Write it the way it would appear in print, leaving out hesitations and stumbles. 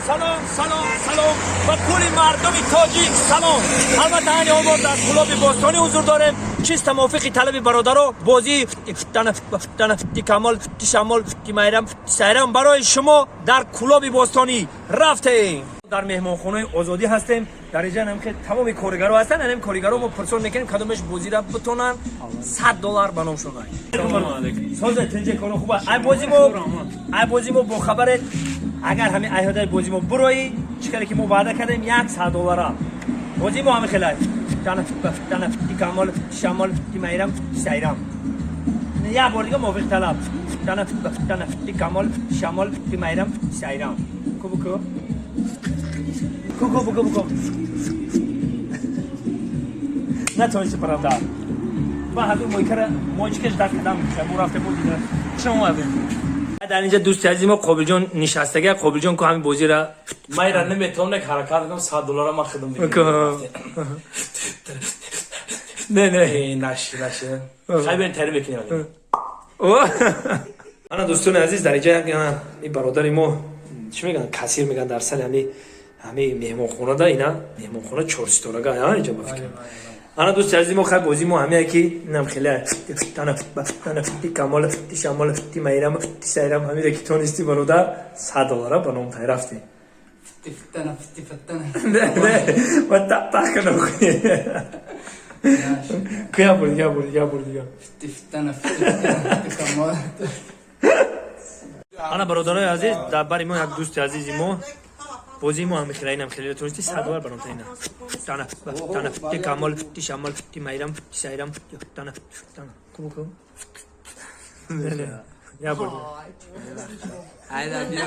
Салом, салом, салом ба кулли мардуми тоҷик салом. Албатта, ҳани ҳол мо дар Кӯлоби бостонӣ ҳузур дорем. Чиста мувофиқи талаби бародаро бозии камол шамол майрам сайрам барои шумо дар Кӯлоби бостонӣ рафтем. Дар меҳмонхонаи Озодӣ ҳастем. Дар инҷа ҳам ки тамоми коригаро ҳастанд. Анем коригаро мо пурсон мекунем, кадомеш бозира битонанд, 100 доллар ба номшон. Созе, тинҷе, коро хуба? Ай бози мо, ай бози мо бохабаред. Агар ҳамин айҳодаи бози мо буроӣ, чӣ каде ки мо ваъда кардем, 100 доллара. Бози мо ҳами хелай: камол шамол майрам сайрам. Як бор дига, мувофиқ талаб: камол шамол майрам сайрам. Ку, буку, ку, ку, буку, буку. Натонисти, правда. Ма ҳамин мойкара мойчикаш дар кадам мо рафте буд. Хуш омадед. Дар инҷа дӯсти азизи мо Қобилҷон нишастага. Қобилҷон, ку ҳамин бозира. Майра наметавонам, як ҳаракат кунам, 100 доллара ман худам. Не, не. Наши, наши. Хай, бен тари мекунем. Ана, дӯстони азиз, дар инҷа ин бародари мо, чӣ мегӯянд, кассир мегӯянд, дар сари ҳами меҳмонхонада. Ина меҳмонхона чорситорага инҷа, ба фикр. Ана, дӯсти азизи мо, хай, бози мо ҳамия ки инам хеле камол шамол майрам сайрам. Ҳамире ки тонисти, бародар, 100 доллара ба ном тай рафтӣ. Фиттана, фитти, фиттана. Не, ва тақ кунам. Ку, я бор дига, бор дига, бор дига. Фитти, фиттана, фитти, фиттана, фитти, камол. Ана, бародарои азиз, дар бари мо як дӯсти азизи мо. Бозии мо ҳами хеле, инам хеле тонисти, 100 доллар ба ном таина. Тана тана камол шамол майрам сайрам тана тана. Ку, ку. Не, не, я бор дига. Айда, бия.